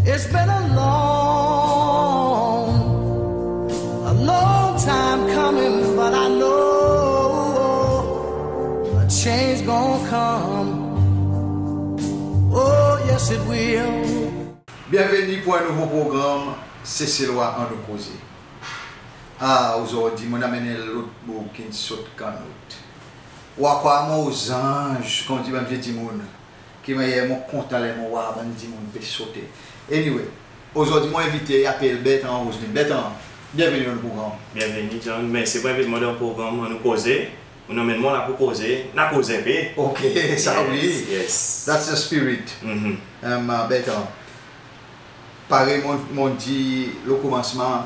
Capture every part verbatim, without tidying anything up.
It's been a long, a long time coming, but I know a change gonna come. Oh, yes, it will. Byenveni pour en nouvo progranm Seselwa Annou Koze. A, ozordi mon anmenn en lot boug ki'n sot kannot. Ou a krwar mon ozanz, konmdir bann vye dimoun, ki mannyer mon kontan ler mon war bann dimoun pe sote. Anyway, ozordi mon envite i apel Bertrand Roselin. Bertrand, byenveni dan progranm. Byenveni, John. Mersi pour envit mwan dan progranm Annou Koze. Ou anmenn mwan la pour koze, nou a koz en pe. Ok, sa wi. Yes, yes. That's the spirit. Mhm. Em, Bertrand, parey mon, mon dir lo konmansman,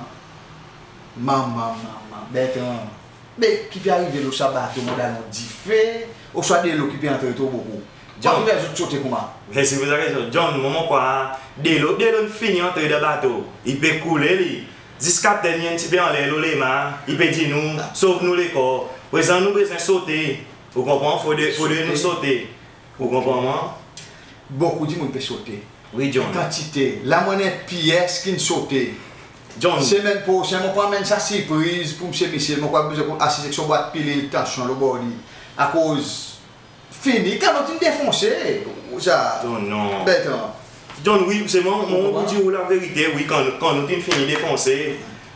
manman, manman, Bertrand, be ki pe arive lo sa bato, mon dan lo dife, ouswa delo ki pe antre tro bokou? John. Ki fer zot sote koumsa? Mersi pour sa kestyon. John, mwan mon krwar delo, delo in fini antre dan bato. I pe koule li. Ziska tenn i en pti pe anler lo lema, i pe dir nou, sov nou lekor. Prezan nou bezwen sote. Ou konpran? Fodre, fodre nou sote. Ou konpran mwan? Bokou dimoun pe sote. Wi, John. Kantite. La mon annan en pyes ki'n sote. John. Semenn prosenn, mon pou anmenn sa sirpriz pour Msye Michel. Mon krwar bezwen asiz ek son bwat pilil tansyon lo bor li. Akoz fini, kannot in defonse. Sa. John, non. Bertrand. John, wi, se mwan, mon, mon pou dir ou laverite, wi, kan, kannot in fini defonse.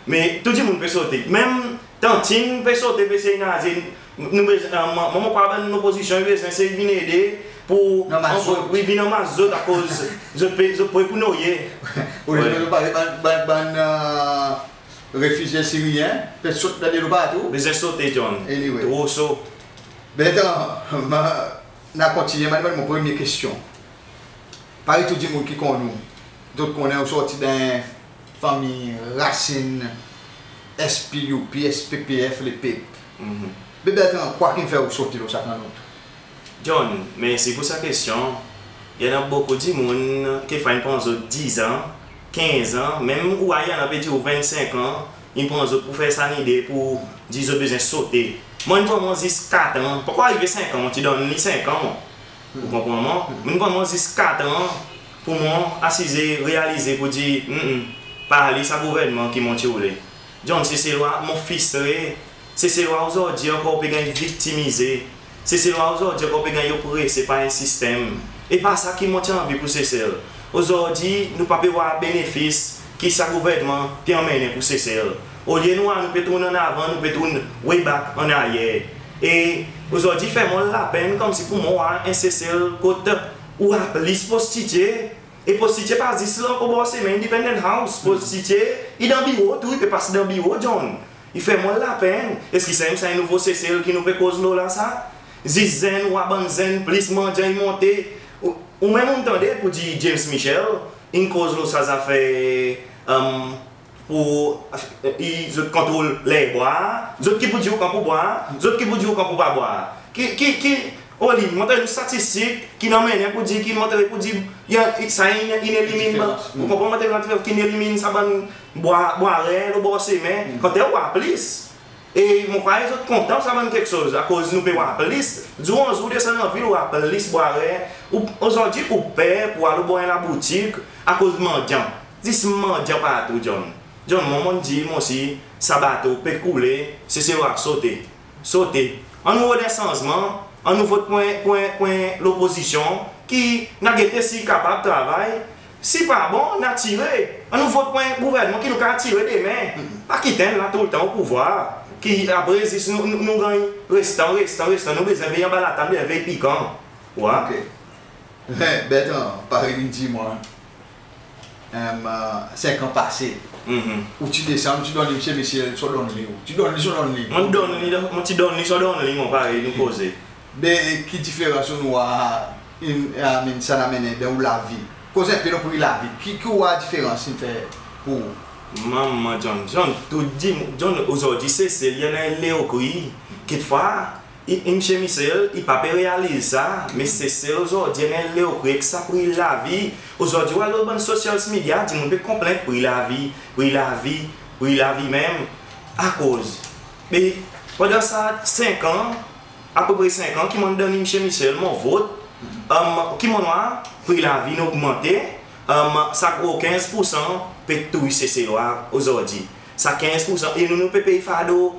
Me tou dimoun pe sote. Menm tantin pe sote, pe sey naze. Nou bezwen, e, mwan, mwan mon krwar bann lopozisyon i bezwen sey vin ede pour, non, anmas zot. Wi, vin anmas zot akoz zot pe, zot pre pour noye. Ou bezwen parey bann, bann, bann, e, refizye siryen, pe sot dan delo partou. Bezwen sote, John. Anyway. Tro so. Bertrand, mon a kontinyen, mon a demann mon premye kestyon. Parey tou dimoun ki konn ou, zot konnen ou sorti dan en fanmir rasin S P U P, S P P F, Lepep. Mhm. Be Bertrand, kwa ki'n fer ou sorti lo sa kannot? John, mersi pour sa kestyon. I annan bokou dimoun, kekfwa in pran zot dizan, kenzan, menm ou war i annan pe dir ou vennsenk an, in pran zot pour fer sa lide pour dir zot bezwen sote. Mwan, in pran mwan zis kat an, pa ankor arive senk an, mon ti donn li senk an, mwan. Ou konpran mwan? Mwan, in pran mwan zis kat an pour mwan asize, realize pour dir, mm, mm, pa li sa gouvernman ki mon ti oule. John, Seselwa, mon fristre. Seselwa ozordi ankor pe ganny viktimize. Seselwa ozordi ankor pe ganny oprese par en sistenm. E pa sa ki mon ti anvi pour Sesel. Ozordi, nou pa pe war benefis ki sa gouvernman pe anmennen pour Sesel. Olye nou war nou pe tourn annavan, nou pe tourn way back annaryer. E ozordi, i fer mwan lapenn konmsi pour mwan war en Sesel kot ou war plis prostitye. E prostitye pa zis la obor semen Independence House. Prostitye i dan biro tou, i pe pas dan biro, John. I fer mwan lapenn. Eski sa menm sa en nouvo Sesel ki nou pe koz lo la sa? Zis zenn, war bann zenn, plis mandyan i monte. Ou, ou menm ou'n tande pour dir James Michel in koz lo sa zafer, e, pour, e, zot kontrol ler bwar, zot ki pou dir ou kan pou bwar, zot ki pou dir ou kan pou pa bwar. Ki, ki, ki, oli, montre nou statistik ki'n anmennen pour dir, ki montre pour dir, i a, i, sa in, in elimin, ou konpran, montre nou ladirans ki'n elimin sa bann bwar, bwarer lo bor semen, kantite ou war plis. E mon krwar zot kontan sa bann keksoz, akoz nou pe war plis. Zour an zour, desann anvil, ou war plis bwarer. Ou, ozordi ou per pour al lo bor en laboutik akoz mandyan. Zis mandyan partou, John. John, mwan, mon'n dir mwan osi, sa bato pe koule, Seselwa, sote. Sote. Annou rod en sanzman, annou vot pour en, pour en, pour en lopozisyon ki nou a gete si i kapab travay. Si pa bon, nou a tire. Annou vot pour en gouvernman ki nou kapab tire demen. Pa kit enn la toultan o pouvwar, ki apre zis nou, nou, nou ganny restan, restan, restan. Nou bezwen vey anba latab, bezwen vey pikan. Ou war? Ok. Bertrand, parey in dir mwan, em, e, senk an pase, ou ti desann, ou ti donn Msye Michel son donnli, ou ti donn li son donnli. Mon donn li, mon ti donn li son donnli, mon, parey nou koze. Be ki diferans ou'n war, in, I mean, sa in anmennen dan ou lavi? Koz en pe lo pri lavi. Ki, ki ou war diferans in fer pour ou? Manman, John, John, tou dimoun, John, ozordi Sesel i annan en leokri. Kekfwa, I, I, Msye Michel, i pa pe realiz sa, me Sesel ozordi i annan en leokri ek sa pri lavi. Ozordi ou war lo bann social media, dimoun pe konplent pri lavi, pri lavi, pri lavi menm. Akoz? Me pandan sa senk an, apepre senk an, ki mon'n donn Msye Michel mon vot, em, ki mon'n war, pri lavi in ogmante, Sa gro kenz poursan pe touy Seselwa ozordi. Sa kenz poursan, e nou, nou pe pey fardo.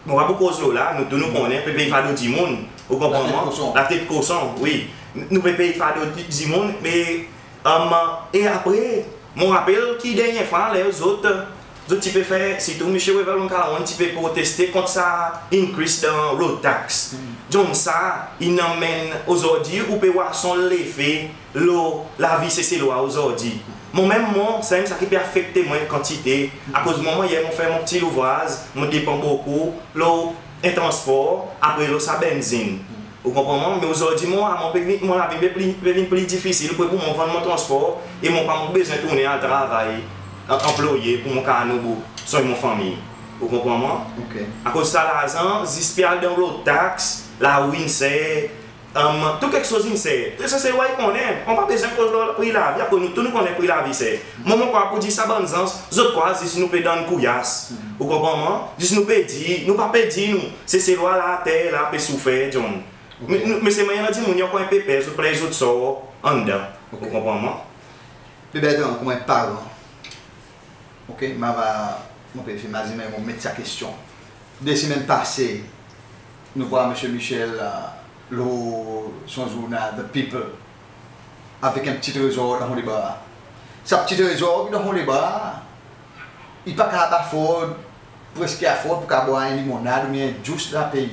Mon pa pou koz lo la, nou tou nou konnen, pe pey fardo dimoun. Ou konpran mwan? Latet koson. Latet koson, wi. Nou pe pey fardo di, dimoun, me, e apre, mon rapel ki dernyen fwa ler zot, zot ti pe fer, sirtou Msye Wavel Ramkalawan ti pe proteste kont sa increase dan road tax. Donk sa in anmenn ozordi ou pe war son lefe lo lavi Seselwa ozordi. Mwan menm, mwan, sanmenm sa ki pe afekte mwan kantite, akoz mwan, mwan, yer mon fer mon pti louvraz, mon depan bokou lo en transpor, apre lo sa benzin. Ou konpran mwan? Me ozordi mwan, mwan pe vin, mon lavi pe pli, pe vin pli difisil, pou, pou mwan vann mon transpor, e mon pa mon bezwen tournen al travay, an, anploye pou mon kapab sonny mon fanmir. Ou konpran mwan? Akoz sa larzan zis pe al dan road tax, lari in ser, tou keksoz in ser. Seselwa i konnen, mon pa bezwen koz lo pri lavi, akoz nou tou nou konnen pri lavi ser. Mwan mon krwar pou dir sa bann zans, zot krwar zis nou pe donn kouyas. Ou konpran mwan? Zis nou pe dir, nou pa pe dir nou, Seselwa later la pe soufer, John. Me, me selman i annan dimoun i ankor en pe per, zot pley zot sor anndan. Ou konpran mwan? Pe Bertrand, konman en paran, OK, mon ava, mon pe fer mazin, me mon met sa kestyon. De semenn pase, nou war Msye Michel lo son zournal The People avek en pti trezor dan son lebra. Sa pti trezor ki dan son lebra, i pa kapab afford, preski afford pou kapab bwar en limonad oubyen en juice dan pei.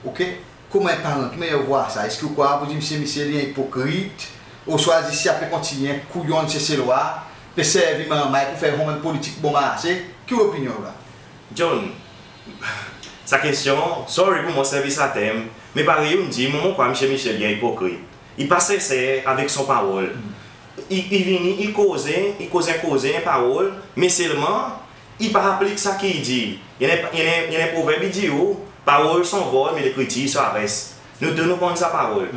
OK? Konman en paran, ki mannyer ou war sa? Eski ou krwar pou dir Msye Michel i en ipokrit, ouswa zis i pe kontinyen kouyonn Seselwa, pe servi manmay pou fer son bann politik bon marse? Ki lopinyon ou la? John, sa kestyon, sorry pou mon servi sa term, me parey ou'n dir, mwan mon krwar Msye Michel i en ipokrit. I pa senser avek son parol. I, i vini, i koze, i koze, koze en parol, me selman i pa aplik sa ki i dir. I annan, i annan, i annan en proverb i dir ou, parol son vol, me lekritir son ares. Nou tou nou konn sa parol.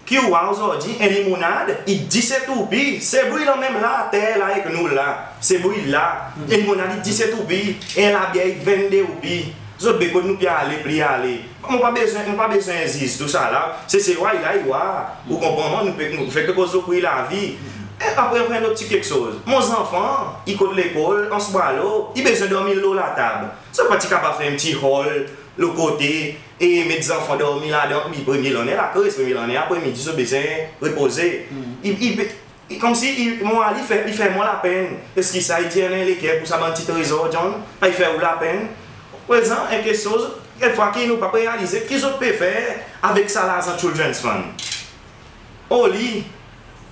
Ki ou war ozordi, en limonad i dis roupi, se bri la menm la, ater la ek nou la, se bri la, en limonad i dis roupi, en labyer i vennde roupi. Zot be kot nou pe ale, pli ale. Mon pa bezwen, mon pa bezwen ziz tousala. Seselwa i la, i war. Ou konpran mwan, nou pe, nou fek pe koz lo pri lavi. E apre, apre en lot pti keksoz. Mon zanfan, i kot lekol, Anse Boileau, i bezwen dormi lo latab. Zot pa ti kapab fer en pti hall lo kote, e met zanfan dormi ladan, i premye lannen lakres, premye lannen apremidi, zot bezwen repoze. I, i, i, konmsi i, mon war li fer, i fer mwan lapenn. Eski sa i dir annan leker pou sa bann pti trezor, John? Pa i fer ou lapenn? Prezan, en keksoz, kekfwa ki nou pa pe realize ki zot pe fer avek sa larzan Children's Fund. Oli,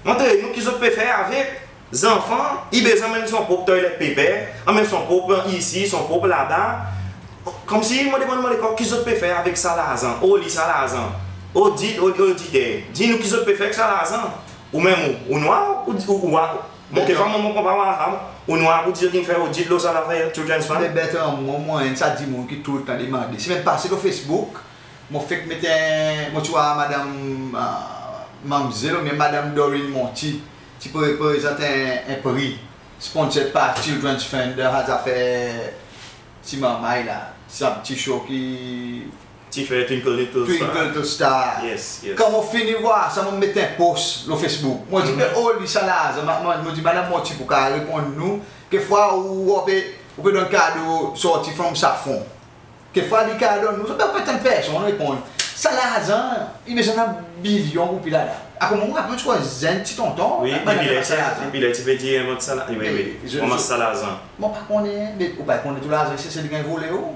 montre nou ki zot pe fer avek. Zanfan i bezwen anmenn son prop toilet paper, anmenn son prop isi, son prop laba. Konmsi mon demann mon lekor ki zot pe fer avek sa larzan, oli sa larzan. Odit, odi, oditer, dir nou ki zot pe fer ek sa larzan. Ou menm ou, ou nwar, ou, ou, ou, mon kekfwa mon, mon konpran pa, ou nwar pou dir zot in fer odit lo sa lafer Children's Fund. Me Bertrand, mwan, mwan enn sa dimoun ki toultan demande. Semenn pase lo Facebook, mon fek met en, mon ti war madanm, manmzel, oubyen madanm Doreen Monti, ti pre, prezant en, en pri, sponsored par Children's Fund, dan sa zafer ti manmay la, sa pti show ki ti fer Twinkle Little Star. Twinkle Little Star. Yes, yes. Kan mon fini war sa, mon met en post lo Facebook. Mon dir, me oli sa larzan, mon, mon dir, madanm Monti pou kapab reponn nou. Kekfwa ou, ou pe, ou pe donn kado sorti from sa fon. Kekfwa li kapab donn nou, zot pa tann personn reponn. Sa larzan, i bezwen annan bilyon roupi ladan. Akoz mon rapel, mon ti krwar zenn ti tonton, wi, depi ler ti pe dir, envant sa larzan. Wi, wi, wi. Ranmas sa larzan. Mon pa konnen, me ou pa konnen tou larzan Sesel i ganny vole ou?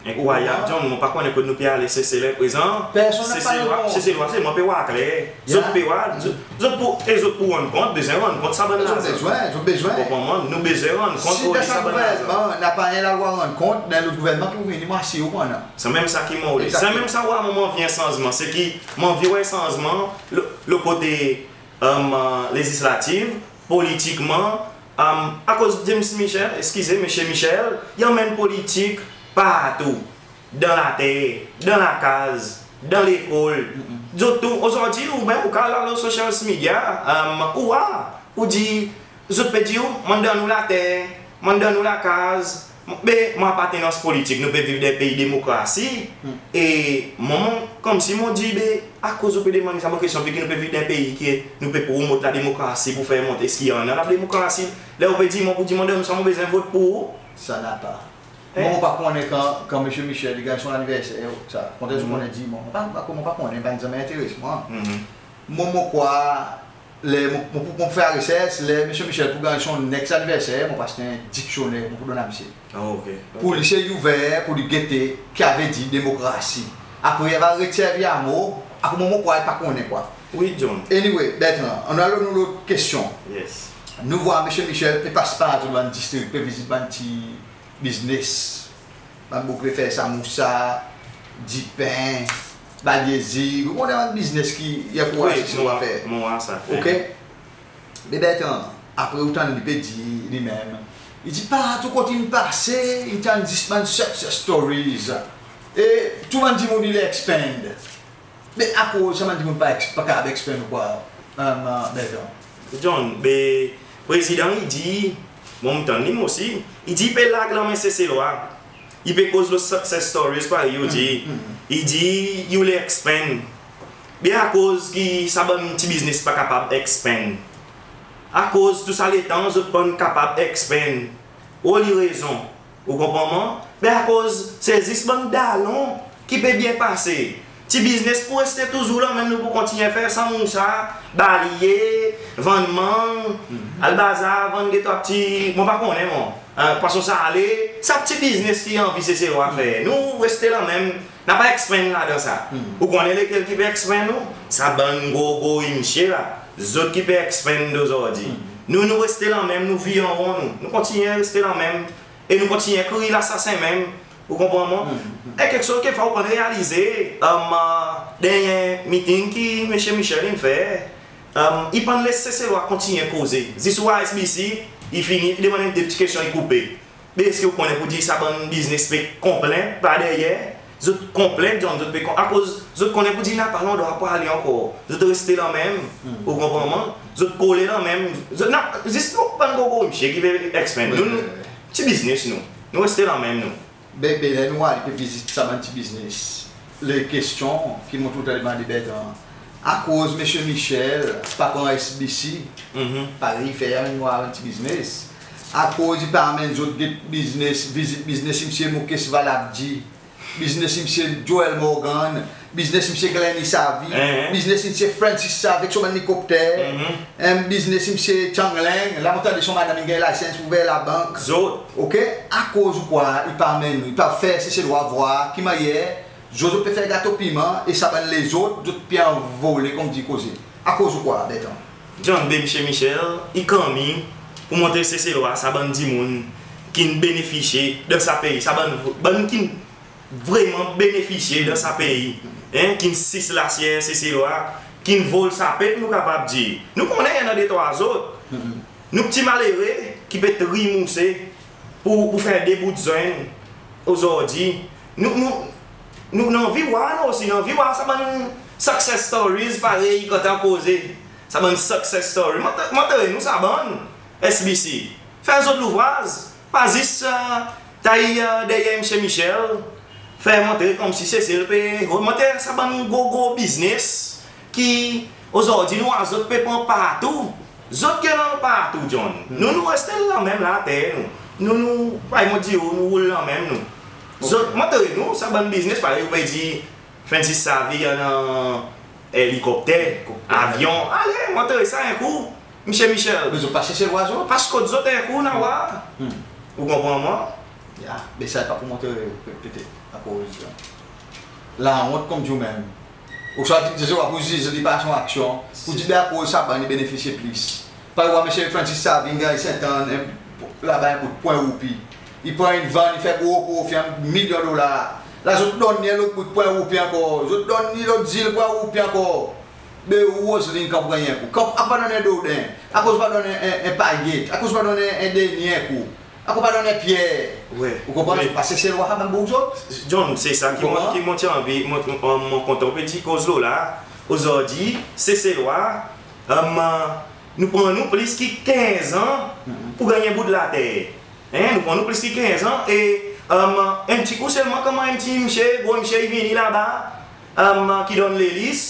Enkrwayab, John, mon pa konnen kot nou pe ale Sesel prezan. Personn pa reponn. Seselwa, Seselwa selman pe war kler. Zot pe war, zot, zot pou, e zot pou rann kont, bezwen rann kont sa bann larzan. Zot bezwen, zot bezwen. Ou konpran mwan? Nou bezwen rann kont, si dan sa gouvernman napa en lalwa rann kont, dan lot gouvernman ki pou vini, mon asire ou pou annan. Se menm sa ki mon le. Egzakteman. Se menm sa, war mwan, mon anvi en sanzman. Se ki mon anvi war en sanzman lo, lo kote, lezislatif, politikman, akoz James Michel, eskize, Msye Michel, i anmenn politik partou. Dan later, dan lakaz, dan lekol. Zot tou, ozordi ou menm ou kapab al lo social media, ou war, ou dir, zot pe dir ou, mon'n donn ou later, mon'n donn ou lakaz, Be mon apartenans politik, nou pe viv dan en pei demokrasi. E mwan, konmsi mon dir, be akoz ou pe demann sa bann kestyon, vi ki nou pe viv dan en pei ki nou pe promot lademokrasi pour fer monte, eski i annan lademokrasi? Ler ou pe dir mwan, pour dir mwan, demen mon bezwen vot pour ou. Sa napa. Mwan, mon pa konnen kan, kan Msye Michel i ganny son laniverser, sa. Kontan zot konnen dir mwan. Mon pa, mon pa konnen, pa zanmen enteres mwan. Mwan, mon krwar, ler mon, mon, mon fer resers, ler Msye Michel pour ganny son next laniverser, mon pou aste en diksyoner, mon pou donn a msye. Pour li se ouver, pour li gete ki i vedir demokrasi. Apre i ava retirvi a mo, apre mwan, mon krwar i pa konnen kwa. Wi, John. Anyway, Bertrand, annou al lo nou lot kestyon. Nou vwar Msye Michel pe pas partou dan bann distrik, pe vizit bann pti biznes. Bann boug pe fer samousa, dipen, balye zig, ou konnen bann biznes ki i ankouraz Seselwa fer. Mon war sa. OK? Be Bertrand, apre ou tann li pe dir li menm, i dir partou kot in pase, in tann zis bann success stories. E tou bann dimoun i le expand. Be akoz sa bann dimoun pa ex-, pa kapab expand ou krwar, Bertrand? John, be Prezidan i dir, mon tann li mwan osi, i dir pe larg lanmen Seselwa. I pe koz lo success stories parey ou dir. I dir i oule expand. Be akoz ki sa bann pti biznes pa kapab expand? Akoz tou sa letan zot pa'n kapab expand? Oli rezon? Ou konpran mwan? Be akoz se zis bann dalon ki pe byen pase. Pti biznes pou reste touzour lanmenm, nou pou kontinyen fer samousa, balye, vann mang, al bazar, vann de trwa pti, mon pa konnen mwan, pwason sale, sa pti biznes ki anvi Seselwa fer. Nou reste lanmenm, napa expand ladan sa. Ou konnen lekel ki pe expand nou? Sa bann gro gro msye la. Zot ki pe expand ozordi. Nou, nou reste lanmenm, nou vir an ron nou. Nou kontinyen reste lanmenm. E nou kontinyen kriy lasasen menm, ou konpran mwan? E keksoz ki fwa ou pa'n realize, dernyen meeting ki Msye Michel in fer, i pa'n les Seselwa kontinyen koze. Zis ou war SBC, i fini, i demann de pti kestyon, i koupe. Be eski ou konnen pour dir sa bann biznes pe konplent par deryer? Zot konplent, John, zot pe kon-, akoz zot konnen pour dir napa landrwa pour ale ankor. Zot reste lanmenm, ou konpran mwan? Zot kole lanmenm, zot napa, zis nou bann gro gro msye ki pe expand. Nou, nou pti biznes nou, nou reste lanmenm nou. Be, be ler nou al pe vizit sa bann pti biznes, le kestyon ki mon toultan demande Bertrand, akoz Msye Michel pa pran SBC, parey i fer avek nou bann pti biznes? Akoz i pa anmenn zot get biznes, vizit biznes Msye Mukesh Valabhji, biznes Msye Joel Morgan, biznes Msye Glenny Savy, biznes Msye Francis Savy avek son bann elikopter, biznes Msye Chang Leng, la mon tande son madanm in ganny license pour ouver labank. Zot. OK? Akoz ou krwar i pa anmenn, i pa fer Seselwa vwar ki mannyer zot, zot pe fer gato piman e sa bann lezot, zot pe anvole konmdir koze? Akoz ou krwar, Bertrand? John, be Msye Michel i kanmi pour montre Seselwa sa bann dimoun ki'n benefisye dan sa pei, sa bann, bann ki'n vreman benefisye dan sa pei, en, ki'n sis lasyer Seselwa, ki'n vol sa pep, nou kapab dir. Nou konnen i annan de trwa zot. Nou pti malere ki pe trimouse pour, pour fer de bout zenn ozordi. Nou, nou, nou, nou anvi war, nou osi, nou anvi war sa bann success stories parey ki ou antan koze. Sa bann success story. Montre, montre nou sa bann SBC. Fer zot louvraz. Pa zis, e, tay, e, deryer Msye Michel, fer montre konmsi Sesel pe, montre sa bann gro gro biznes ki ozordi nou war zot pe pran partou. Zot ki annan partou, John. Nou, nou reste lanmenm later nou. Nou, nou, parey mon dir ou, nou roul lanmenm nou. Zot, montre nou sa bann biznes, parey ou pe dir, Francis Savy annan elikopter, avyon. Ale, montre sa en kou, Msye Michel. Me zot pa Seselwa zot? Pas kot zot en kou, nou a war. Ou konpran mwan? Ya, be sa pa pour montre, pe-, petet, akoz, e, lawont konmdir ou menm. Ouswa Seselwa pou ziz li par son aksyon, pour dir be akoz sa bann i benefisye plis. Parey ou war Msye Francis Savy in ganny St Ann, en, laba en bout pwen roupi. I pran en vann, i fer gro profi, milyon dolar. La zot donn li en lot bout pwen roupi ankor. Zot donn li lot zil pwen roupi ankor. Be ou, Roseline, kan ou ganny en kou, kan, akoz pa donn en Dodin, akoz pa donn en, en, en Payet, akoz pa donn en, en Denis en kou, akoz pa donn en Pierre. Ou konpran? Zot pa Seselwa, menm boug zot. John, se sa ki mon, ki mon ti anvi, mon, mon, mon kontan ou pe dir koz lo la. Ozordi Seselwa, e, nou pran nou plis ki kenz an pour ganny en bout later. Hein, nou pran nou plis ki kenz an, e, um, en pti kou selman konman en pti msye, gro msye i vini laba, um, ki donn lelis,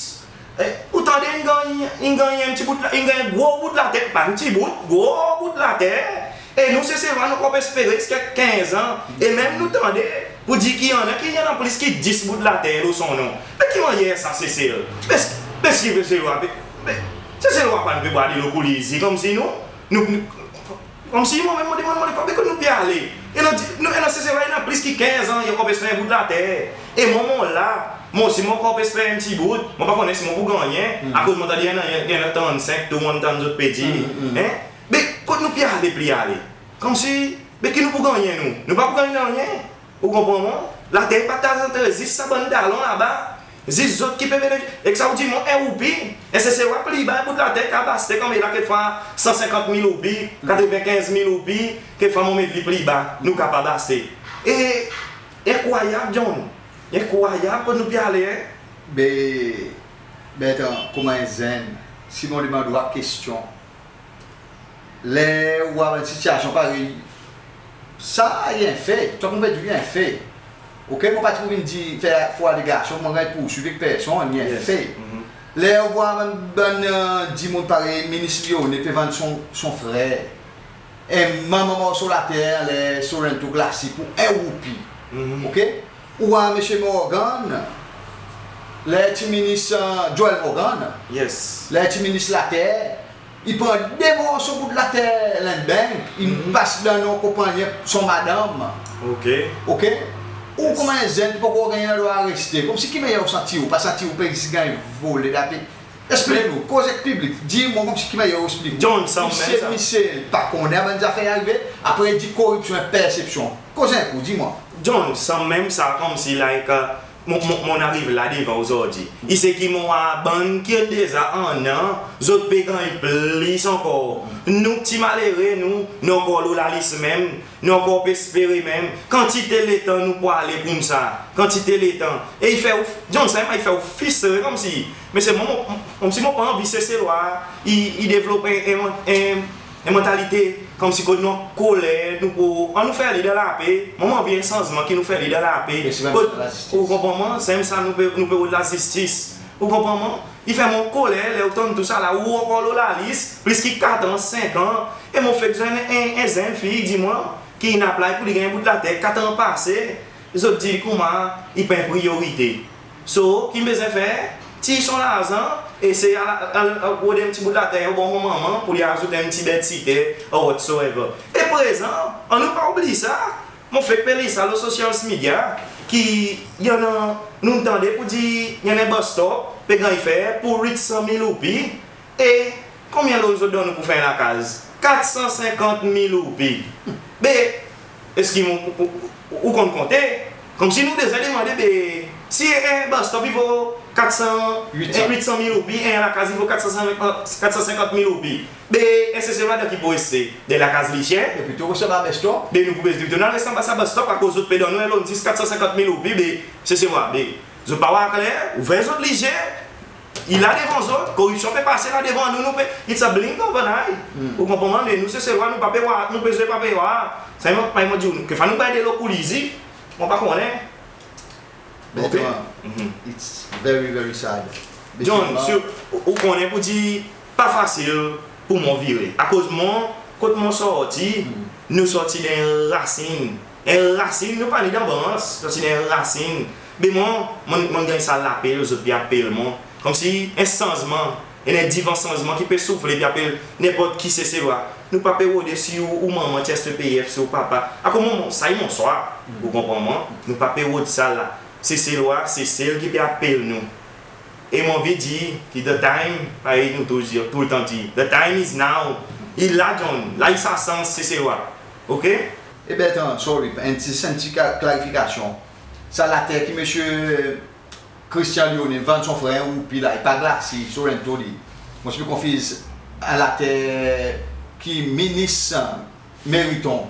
e, ou tande in ganny, in ganny en pti bout, in ganny gro bout later, pa en pti bout, gro bout later, e nou Seselwa nou ankor pe espere ziska kenz an, e menm nou tande pour dir ki annan ki annan plis ki dis bout later lo son non. Me ki mannyer sa Sesel? Me, me si Seselwa, me, me, Seselwa pa pe bwar delo koulizye konmsi nou, nou, nou, konmsi mwan menm mon demann mwan, kot nou pe ale? E nou, nou, e nou Seselwa, i annan plis ki kenz an, i ankor pe esper en bout later. E mwan mon la, mwan osi mon ankor pe esper en pti bout, mon pa konnen si mon pou gannyen, akoz mon tande i annan, i annan trannsenk tou, mon tann zot pe dir. Hein? Me kot nou pe ale, pe ale? Konmsi, me ki nou pou gannyen nou? Nou pa pou gannyen nanryen. Ou konpran mwan? Later i partaz ant zis sa bann dalon laba. Zis zot ki pe benefisye. Ek sa ou dir mwan en roupi, e Seselwa pli ba en bout later i kapab aste konmela kekfwa san senkant mil roupi, katrevenkenz mil roupi, kekfwa mon met li pli ba, nou kapab aste. E, enkrwayab, John. Enkrwayab kot nou pe ale, hein? Be, Bertrand, konman en zenn, si mon demann ou en kestyon, ler ou war bann sitiasyon parey sa, i en fe, tou sa mon pe dir i en fe. OK, mon pa ti pou vin dir, fer fo alegasyon, mon ganny pourswiv ek personn, i en fe. Ler ou war bann, bann, e, dimoun parey Minis Lyonne pe vann son, son frer, en manman morso later anler Sorrento Glacis pour en roupi. OK? Ou war Msye Morgan, ler ti minis, e, Joel Morgan, ler ti minis later, i pran de morso bout later Land Bank, i pas dan non konpannyen son madanm. OK? Ou konman en zenn ki pa ankor ganny landrwa reste, konmsi ki mannyer ou santi ou, pa santi ou pe ganny vole dape? Eksplik nou, koz ek piblik, dir mwan konmsi ki mannyer ou eksplik. John, sanmenm sa. Misye pa konnen bann zafer i arive, apre i dir koripsyon, persepsyon. Koz en kou, dir mwan. John, sanmenm sa, konmsi, like, mon, mon, mon ariv la devan ozordi. I se ki mon war bann ki deza annan, zot pe ganny plis ankor. Nou pti malere, nou, nou ankor lo lalis menm, nou ankor pe espere menm. Kantite letan nou pou ale koumsa? Kantite letan? E i fer ou, John, sa i fer ou fristre konmsi. Me se mwan, mon, konmsi mon pa anvi Seselwa i, i devlop en, en, en, en mantalite konmsi kot nou ankoler, nou pou, annou fer li dan lape. Mwan mon anvi en sanzman ki nou fer li dan lape. Kot, ou konpran mwan, sanmenm sa nou pe, nou pe rod lazistis. Ou konpran mwan? I fer mwan ankoler ler ou tann tousala, ou ankor lo lalis, plis ki kat an, senk an. E mon fek zwenn en, en, en zenn fi, i dir mwan ki in apply pour li ganny en bout later, kat an pase, zot dir li koumsa i pa en priyorite. So, ki i bezwen fer? Tir son larzan, esey al, al, al rod en pti bout later obor son manman pour li azout en pti bedsitter or whatsoever. E prezan, annou pa oubliy sa, mon fek pe lir sa lo social media, ki i annan, nou'n tande pour dir i annan en bus stop pe ganny fer pour wit san mil roupi. E konbyen loan zot donn ou pour fer en lakaz? Kat san senkant mil roupi. Be, eski ou, ou, ou, ou konn konte? Konmsi nou deza demande, be, si en bus stop i vo kat san, wit san mil roupi, en lakaz i vo kat san, kat san senkant mil roupi. Be, en Seselwa dan ki pou reste? Dan lakaz li syer? Be plito reste anba bus stop. Be nou pou bezwen plito nou al reste anba sa bus stop, akoz zot pe donn nou en loan zis kat san senkant mil roupi, be, Seselwa, be, zot pa war kler, ouver zot lizye, i la devan zot, koripsyon pe pase la devan nou, nou pe, it's a blink of an eye. Ou konpran mwan? Me nou Seselwa, nou pa pe war, nou bezwen pa pe war. Sa i mon, pa i mon dir ou, kekfwa nou bay delo koulizye, mon pa konnen. Bertrand, it's very, very sad. John, si ou, ou konnen pour dir pa fasil pour mwan vire. Akoz mwan, kot mwan sorti, nou sorti dan en rasin. En rasin, nou pa ni dan brans, sorti dan en rasin. Be mwan, mon, mon ganny sa lapel, zot pe apel mwan. Konmsi en sanzman, en, en divan sanzman ki pe soufle, pe apel nenport ki Seselwa. Nou pa pe rode si ou, ou manman ti S P P F, si ou papa. Akoz mwan, sa i mon swa. Ou konpran mwan? Nou pa pe rod sa la. Seselwa, Sesel ki pe apel nou. E mon anvi dir ki the time, parey nou tou dir, toultan dir, the time is now. I la, John, la i sa sans Seselwa. OK? E Bertrand, sorry, en pti, en pti kla-, klarifikasyon. Sa later ki Msye Christian Lyonne in vann son frer en roupi la, i pa Glacis, Sorrento li. Mon ti pe konfiz, en later ki Minis Meriton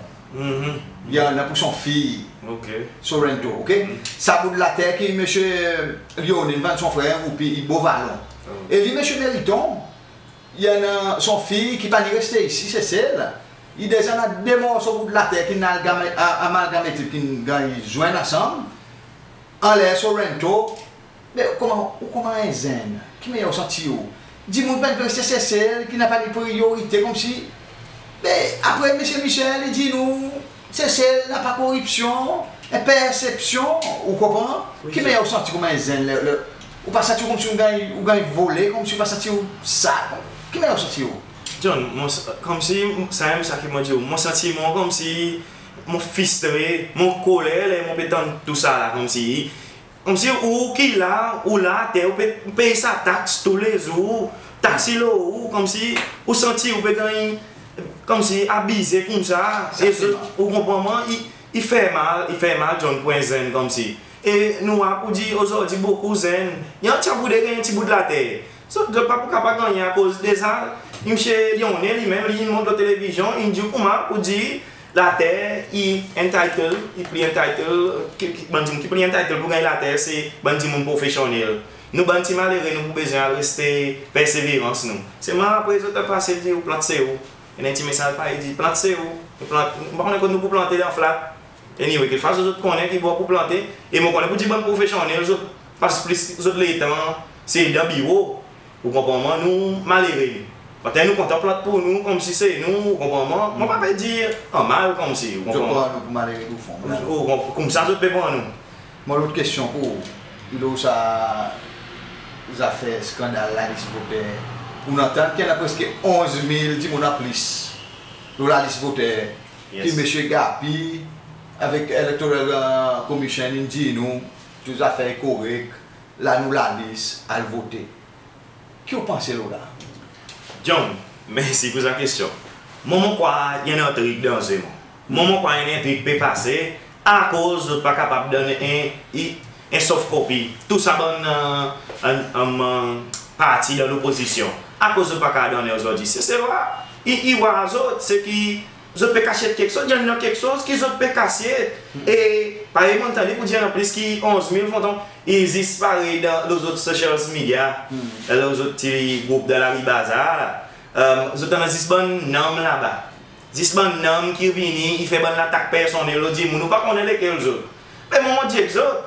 i annan pour son fiy. OK. Sorrento, OK? Sa bout later ki Msye Lyonne in vann son frer en roupi, i Beau Vallon. E li, Msye Meriton, i annan son fiy ki pa ni reste isi Sesel, I deza annan de morso bout later ki'n amalgame-, a-, amalgameted, ki'n ganny zwenn ansanm anler Sorrento. Me ou konman, ou konman en zenn, ki mannyer ou santi ou? Dimoun pe reste Sesel, ki napa ni priyorite, konmsi. Me apre Msye Michel i dir nou Sesel napa koripsyon, en persepsyon, ou konpran? Wi, ki mannyer ou santi konman en zenn, le, le, ou pa santi ou konmsi ou ganny, ou ganny vole, konmsi ou pa santi ou sa, ki mannyer ou santi ou? John, mon s-, konmsi, sa menm sa ki mon dir ou, mon santi mwan konmsi mon fristre, mon koler, ler mon pe tann tou sa la, konmsi, konmsi ou ki la, ou la ater, ou pe, ou pey sa taks toulezour, taks i lo ou, konmsi ou santi ou pe ganny, konmsi abize koumsa, e zot, ou konpran mwan, i, i fer mal, i fer mal, John, pour en zenn konmsi. E nou war pour dir ozordi bokou zenn, i annan ti bout de ganny ti bout later. Zot, zot pa pou kapab gannyen akoz deza, Msye Lyonnais li menm, li mont lo televizyon, in dir ou konman pour dir later i entitled, i pli entitled, ki, ki, bann dimoun ki pli entitled pour ganny later, se bann dimoun profesyonnel. Nou bann pti malere, nou pou bezwen al reste Perseverans nou. Selman apre zot pe pase dir ou plant se ou. I annan en pti mesaz parey dir plant se ou. Ou plant, nou pa konnen kot nou pou plante dan flat. Anyway, kekfwa zot, zot konnen ki bor pou plante. E mon konnen pour dir bann profesyonnel, zot pas plis zot letan se dan biro. Ou konpran mwan, nou malere. Antan nou kontan plant pour nou, konmsi se nou, ou konpran mwan. Mon pa pe dir an mal konmsi, ou konpran mwan. Zot pran nou pour malere tou fon. Ou konp-, koumsa zot pe pran nou. Mon lot kestyon pour ou, lo sa zafer skandal lalis voter. Ou'n antann ki annan preske onz mil dimoun an plis lo lalis voter. Yes. Ki Msye Gappy avek Electoral, e, Commission in dir nou tou zafer i korek, la nou lalis, al vote. Ki ou panse lo la? John, mersi pour sa kestyon. Mwan, mon krwar i annan en trik dan ze, mwan. Mwan, mon krwar i annan en trik pe pase, akoz zot pa kapab donn en, i, en soft copy. Tou sa bann, e, an, an, e, parti dan lopozisyon. Akoz zot pa kapab donnen ozordi? Se, se vre, i, i war zot, se ki zot pe kasyet keksoz, i annan keksoz ki zot pe kasyet. E parey mon'n tande pour dir i annan plis ki onz mil, fondon, i zis parey dan lezot social media, dan lezot pti group dan lari bazar la. E, zot annan zis bann nonm laba. Zis bann nonm ki vini, i fer bann latak personnel lo dimoun, ou pa konnen lekel zot. Me mwan, mon dir ek zot,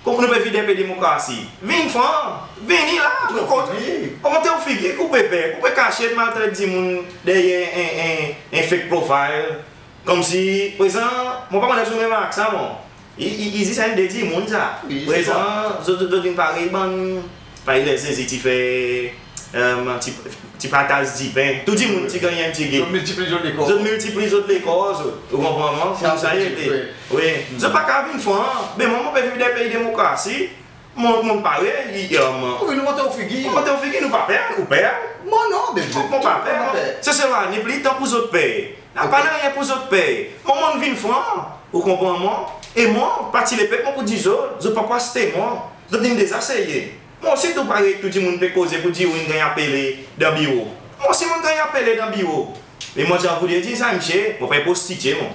konman nou pe viv dan en pei demokrasi, vin fran, vini la, nou kontan. Montre ou figir, ki ou pe per, ki ou pe kasyet, maltret dimoun deryer en, en, en fake profile. Konmsi, prezan, mon pa konnen si ou remark sa, mwan. I, i, i zis enn de dimoun sa. Wi, se sa. Prezan, zot, zot, zot vin parey bann, parey ler Zezi ti fer, e, ti, ti partaz dipen. Tou dimoun ti ganny en pti git. Zot miltipli zot lekor. Zot miltipli zot lekor, zot. Ou konpran mwan? Sa, koumsa i ete. Wi. Wi. Zot pa kapab vin fran. Me mwan, mon pe viv dan en pei demokrasi. Mon, mon parey, i, e, mwan. Wi, nou montre ou figir. Montre ou figir, nou pa per, ou per? Mwan non, be, mon pa per, mwan. Seselwa, ni pli tan pour zot per. Napa nanryen pour zot per. Mwan, mon'n vin fran, ou konpran mwan? E mwan, Parti Lepep, mon pou dir zot, zot pa pou aste mwan. Zot in deza seye. Mwan osi tou parey tou dimoun pe koze pour dir ou in ganny apele dan biro. Mwan osi mon'n ganny apele dan biro. E mon ti a voudre dir sa, msye, mon pa en prostitye, mwan.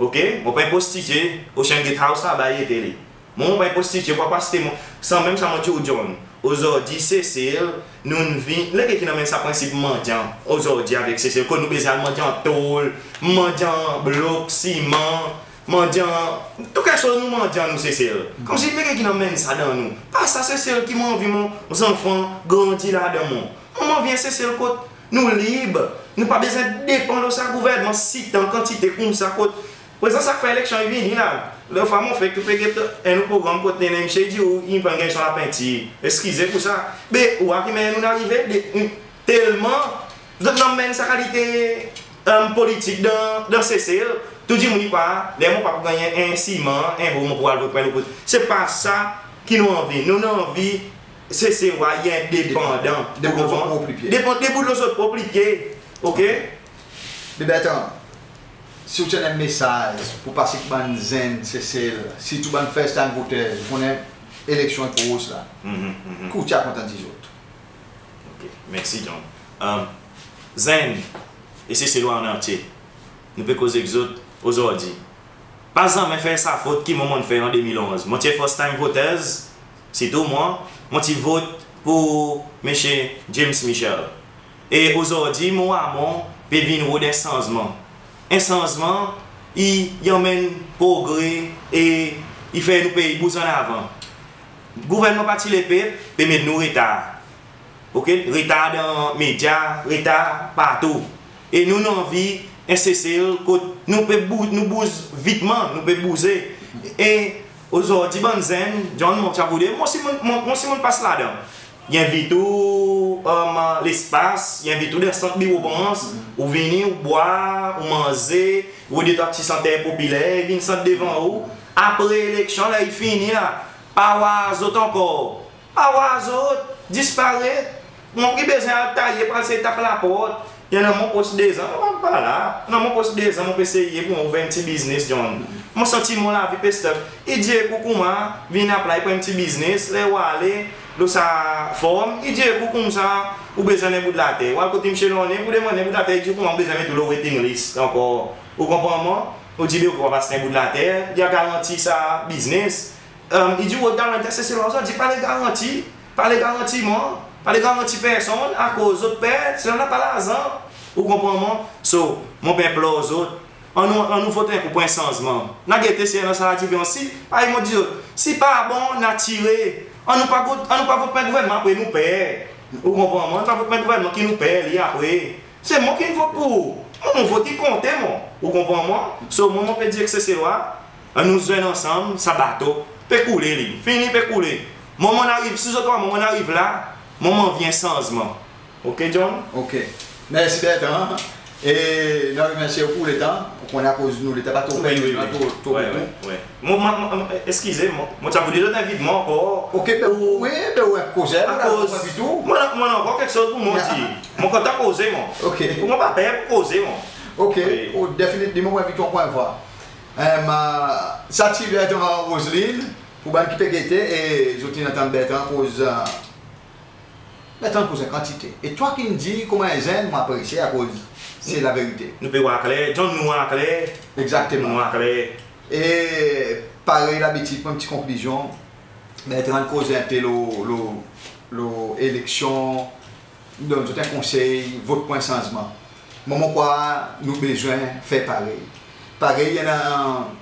Oke? Mon pa en prostitye, Ocean Gate House laba i ete li. Mwan, mon pa en prostitye, ou pa pou aste mwan. Sanmenm sa mon dir ou, John, ozordi Sesel, nou'n vin, lekel ki'n anmenn sa prensip mandyan ozordi avek Sesel, kot nou bezwen al mandyan tol, mandyan blok, siman, mandyan, tou keksoz nou mandyan nou Sesel. Konmsi lekel ki'n anmenn sa dan nou? Pa sa Sesel ki mon anvi mon zanfan grandi ladan mwan. Mwan, mon anvi en Sesel kot nou lib, nou pa bezwen depan lo sa gouvernman sitan kantite koumsa kot. Prezan sa ki fer eleksyon i vini la. Lot fwa mon fek pe get enn progranm kot enn msye i dir ou i pran ganny son lapentir. Eskize pour sa. Be ou war ki mannyer nou'n arive, de, telman zot anmenn sa kalite, e, politik dan, dan Sesel. Tou dimoun i krwar, ler mon pa pou ganny en siman, en home, mon pou al vot pour en lopozisyon. Se pa sa ki nou anvi. Nou, nou anvi Sesel i endepandan. Debout lo zot prop pye. Depan-, debout lo zot prop pye. Oke? Me Bertrand, si ou ti annan en mesaz pour pase ek bann zenn Sesel, sirtou bann first time voters, ou konnen eleksyon i pros la. Mhm, mhm. Ki ou ti a kontan dir zot? Oke, mersi, John. E, zenn e Seselwa an antye, nou pe koz ek zot ozordi. Pa zanmen fer sa fot ki mwan mon'n fer an de mil onz. Mon ti first time voters, sirtou mwan, mon ti vot pour Msye James Michel. E ozordi mon war mwan pe vin rod en sanzman. en sanzman, i, i anmenn progre e i fer nou pei bouz an avan. Gouvernman Parti Lepep pe met nou retar. Oke? Retar dan medya, retar partou. E nou, nou anvi en Sesel kot nou pe bou-, nou bouz vitman, nou pe bouze. E ozordi bann zenn, John, mon ti a vouloir, mon si mon, mon, mon si mon pas ladan. I envit ou, e, lespas, i envit ou dan sant biro brans, ou vini, ou bwar, ou manze, ou de trwa pti santer popiler, i vin sant devan ou. Apre eleksyon la, i fini la. Pa war zot ankor. Pa war zot, disparet. Mon ki bezwen al taye, pa al sey tap laport. I annan mon pres dezan, mon pa la. Annan mon pres dezan, mon pe sey pou mon ouver en pti biznes, John. Mon santi mon lavi pe stop. I dir ou koumsa, vin apply pour en pti biznes, ler ou ale lo sa form, i dir ou koumsa, ou bezwen en bout later. Ou al kot Msye Lorne, ou demann en bout later, i dir ou koumsa ou bezwen met ou lo waiting list ankor. Ou konpran mwan? Ou dir be ou kapab aste en bout later, i a garanti sa biznes. E, i dir ou, ou garanti sa, se la ou dir pa le garanti, pa le garanti mwan, pa le garanti personn, akoz zot per, se la napa larzan. Ou konpran mwan? So, mon pe enplor zot, annou, annou vot en kou pour en sanzman. Annou gete si i annan sa diferans. Si, parey mon dir zot, si pa bon, annou tire. Annou pa vot, annou pa vot pour en gouvernman apre nou per. Ou konpran mwan? Annou pa vot pour en gouvernman ki nou per li apre. Se mwan ki'n vot pour ou. Mwan, mon vot i konte mwan. Ou konpran mwan? So, mwan, mon pe dir ek Seselwa, annou zwenn ansanm, sa bato pe koule li. Fini pe koule. Mwan, mon ariv, si zot war mwan, mon ariv la, mwan, mon anvi en sanzman. Oke, John? Oke. Mersi, Bertrand. E nou remersye ou pour letan. Ou konnen akoz nou letan pa tro, wi, wi, pa wi, tro, tro wi, bokou. Wi, wi. Mon, mon, mon, eskize mwan, mon ti a vouloir zot envit mwan ankor. Oke, be, ou, wi, be, ou koze, akoz mwan, mwan, mwan ankor keksoz pour mwan dir. Mon kontan koze mwan. Oke. Pour mwan pa per pour koze mwan. Oke, wi. Ou definitely mon envit ou ankor en fwa. E, sa ti Bertrand Roselyn, pour bann ki pe gete, e zot in antann Bertrand koz, e, Bertrand koz en kantite. E twa ki'n dir konman en zenn, mon apresye akoz se laverite. Nou pe war kler, John, nou war kler. Egzakteman. Nou war kler. E parey labitid, pour en pti konklizyon, Bertrand koz en pe lo, lo, lo eleksyon, donn zot en konsey, vot pour en sanzman. Mwan, mon krwar nou bezwen fer parey. Parey, i annan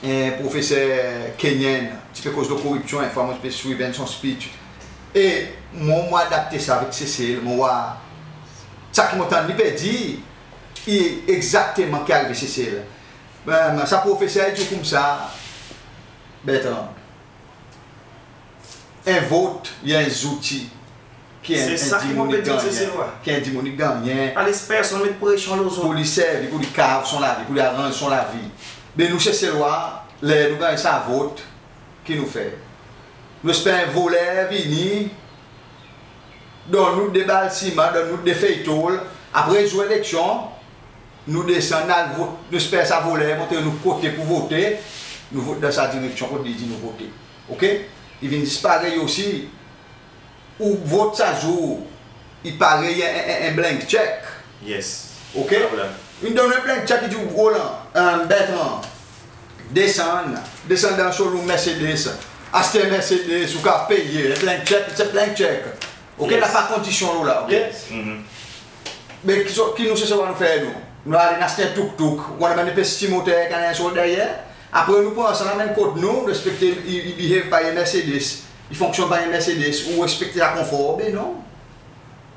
en profeser kenyan, ti pe koz lo koripsyon, en fwa mon ti pe swiv enn son speech. E mwan, mon adapte sa avek Sesel, mon war sa ki mon tann li pe dir, i egzakteman ki arive Sesel. E, sa profeser i dir koumsa, Bertrand, en vot, i en zouti ki en, se sa ki mon pe dir, se, se vre, ki en dimoun i gannyen. Pa les personn met presyon lo zot. Pour li servi, pour li kav son lavi, pour li aranz son lavi. Be nou Seselwa, ler nou ganny sa vot, ki nou fer? Nou esper en voler vini, donn nou de bal siman, donn nou de fey tol, apre zour eleksyon, nou desann, al vot, nou esper sa voler montre nou kote pour vote, nou vot dan sa direksyon kot li dir nou vote. Oke? I vin zis parey osi, ou vot sa zour, i parey en, en, en, en blank check. Yes. Oke? Pa problenm. In donn en blank check, i dir ou, Roland, e, Bertrand, desann, desann dan showroom Mercedes, aste Mercedes, ou kapab peye, en blank check, it's a blank check. Oke, yes. Napa kondisyon lo la, oke? Yes. Mhm. Be ki, ki nou Seselwa nou fer nou? Nou al aste en touk-touk, ou konn anmenn en pti moter, kan en sort deryer. Apre nou pran sa, nou anmenn kot nou, nou ekspekte i, i behave parey en Mercedes, i fonksyon parey en Mercedes, ou ekspekte sa konfor, be non.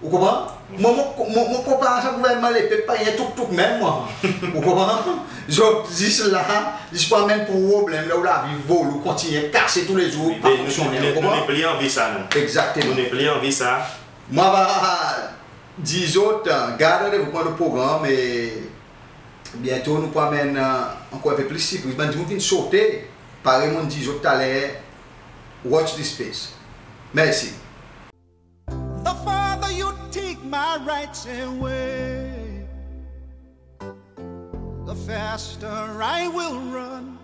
Ou konpran? Mwan, mon, mon, mon konpar sa gouvernman Lepep parey en touk-touk menm, mwan. Ou konpran? Zot zis la, zis pour anmenn problenm dan ou lavi, vole, ou kontinyen kase toulezour, pa fonksyonnen, ou konpran? Wi, be nou, nou, nou nepli anvi sa, non. Egzakteman. Nou nepli anvi sa. Mon ava dir zot, e, gard randevou pour en lot progranm e byento nou pou anmenn, e, ankor en pe plis sipriz. Bann dimoun ki'n sote, parey mon'n dir zot taler, watch this space. Mersi. The farther you take my rights away, the faster I will run.